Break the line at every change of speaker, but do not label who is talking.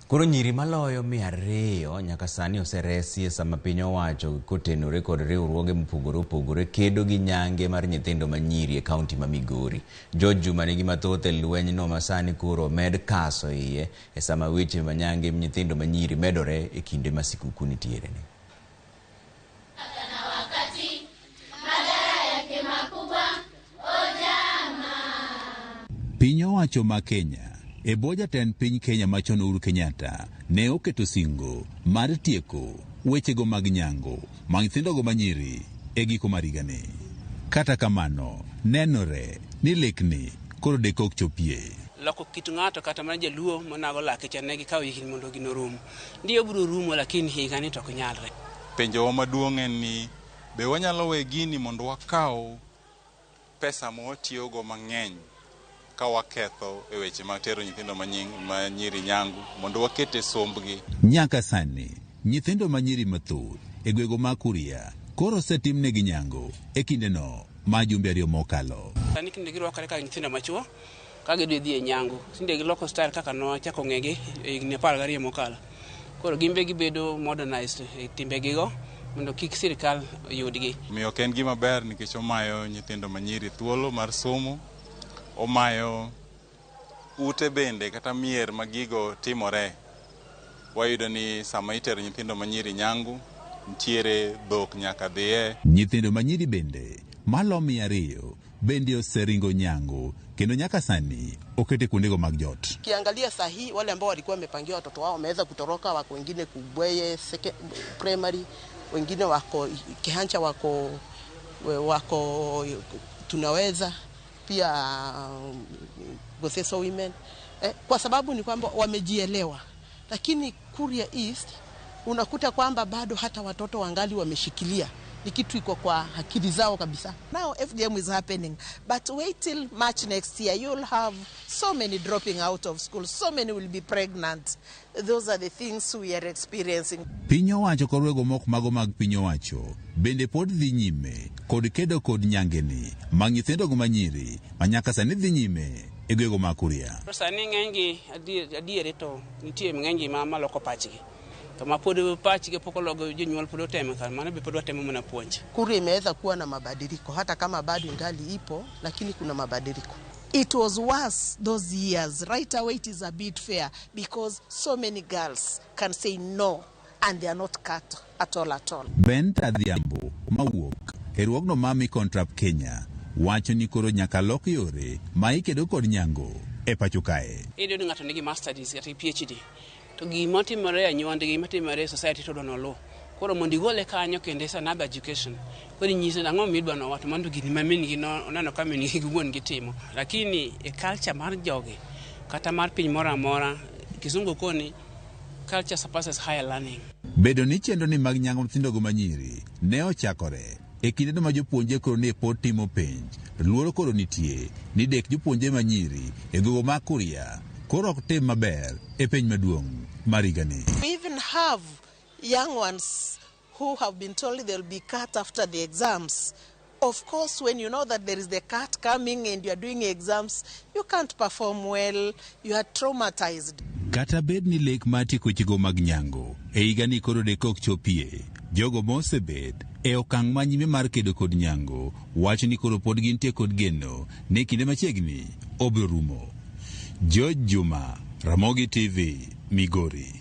Koro nyiri maloyo 200 nyaka sani oseresi e sama piny owacho kotenore kod riwruoge mopogore opogore kedo gi nyange mar nyithindo manyiri e kaunti ma Migori. George Juma nigi mathoth e lwenyno ma sani koro omed kaso iye e sama weche ma nyange nyithindo manyiri medore e kinde ma sikuku nitiere ni.
Piny owacho ma Kenya e bwo jatend piny Kenya machon Uhuru Kenyatta ne oketo singo mar tieko wechego mag nyango mag nyithindogo manyiri e giko mar higani. Kata kamano, nenore ni lekni koro dek ok chopie.
Loko kit ng'ato kata mana jaluo monago lake cha ne gikawo higni mondo gino orum. Ndiyo obiro rumo lakini higani to ok nyalre.
Penjowa maduong' en ni be wanyalo we gini mondo wakaw pesa ma watiyogo mang'eny ka waketho e weche mag tero nyithindo manyiri nyangu mondo waket e sombgi.
Nyaka sani, nyithindo manyiri mathoth e gwego ma Kuria koro osetimnegi nyango e kindeno ma jumbe 2 mokalo.
Sani kinde girwakore kaka nyithindo machuo ka gidhi dhi e nyango. Tinde giloko style kaka nochako ng'egi e higni 12 mokalo. Koro gin be gibedo modernized e timbegigo mondo kik sirikal yudgi.
Omiyo ok en gima ber nikech omayo nyithindo manyiri thuolo mar somo, omayo ute bende kata mier ma gigo timore. Wayudo ni sama itero nyithindo manyiri nyangu, nitiere dhok nyaka dhiye.
Nyithindo manyiri bende malo 200 bende oseringo nyangu kendo nyaka sani okete kuondego mag jot.
Kiangalia sahi wale ambao walikuwa wamepangiwa watoto wao wameweza kutoroka, wako wengine Kubweye primary, wengine wako Kehancha, wako tunaweza pia Goseso women, kwa sababu ni kwamba wamejielewa. Lakini Kuria East unakuta kwamba bado hata watoto wangali wameshikilia, ni kitu iko kwa akili zao kabisa.
Now FGM is happening, but wait till March next year, you'll have so many dropping out of school, so many will be pregnant. Those are the things we are experiencing.
Piny owacho kod wego mok mago mag piny owacho bende pod dhi nyime kod kedo kod nyangeni mag nyithindo go manyiri ma nyaka sani dhi nyime e gwego ma Kuria.
Sani ng'enygi adieri to nitie ng'enygi ma loko pachgi. To ma pod pachgi pok ologo, jonyuol pod otemo kar mano be pod watemo mana puonj.
Kuria imeweza kuwa na mabadiliko hata kama bado ingali ipo, lakini kuna mabadiliko.
It was worse those years. Right away it is a bit fair because so many girls can say no and they are not cut at all at all.
Ben Tadhiambo mawuok e riwruogno ma Micontrap Kenya wacho ni koro nyaka lok yore ma ikedo kod nyango e pacho kae.
Iyudo ni ng'ato nigi masters kata PhD to gima timore e anyuondgi, gima timore e society to odwa noluw. Koro mondo igole kanyo kendo is another education. Koro inyise ang'o midwa nowa to mano gini ma min gi no oneno ka min gi gi wuon gi timo. Lakini e culture mar jogi kata mar piny moro amora, kisungu koni culture surpasses higher learning.
Bedo ni chenro ni mag nyango nyithindogo manyiri ne ochakore e kindeno ma jopuonje koro ne pod timo penj, luoro koro nitie ni dek jopuonje manyiri e gwego ma Kuria koro ok tim maber e penj maduong' mar higani.
We even have young ones who have been told they'll be cut after the exams. Of course, when you know that there is the cut coming and you are doing exams, you can't perform well, you are traumatized.
Kata bed ni lek mar tieko wechego mag nyango e higani koro dek ok chopie, jogo mosebet e okang' ma nyime mar kedo kod nyango wacho ni koro pod gintie kod geno ni kinde machiegni obiro rumo. George Juma, Ramogi TV, Migori.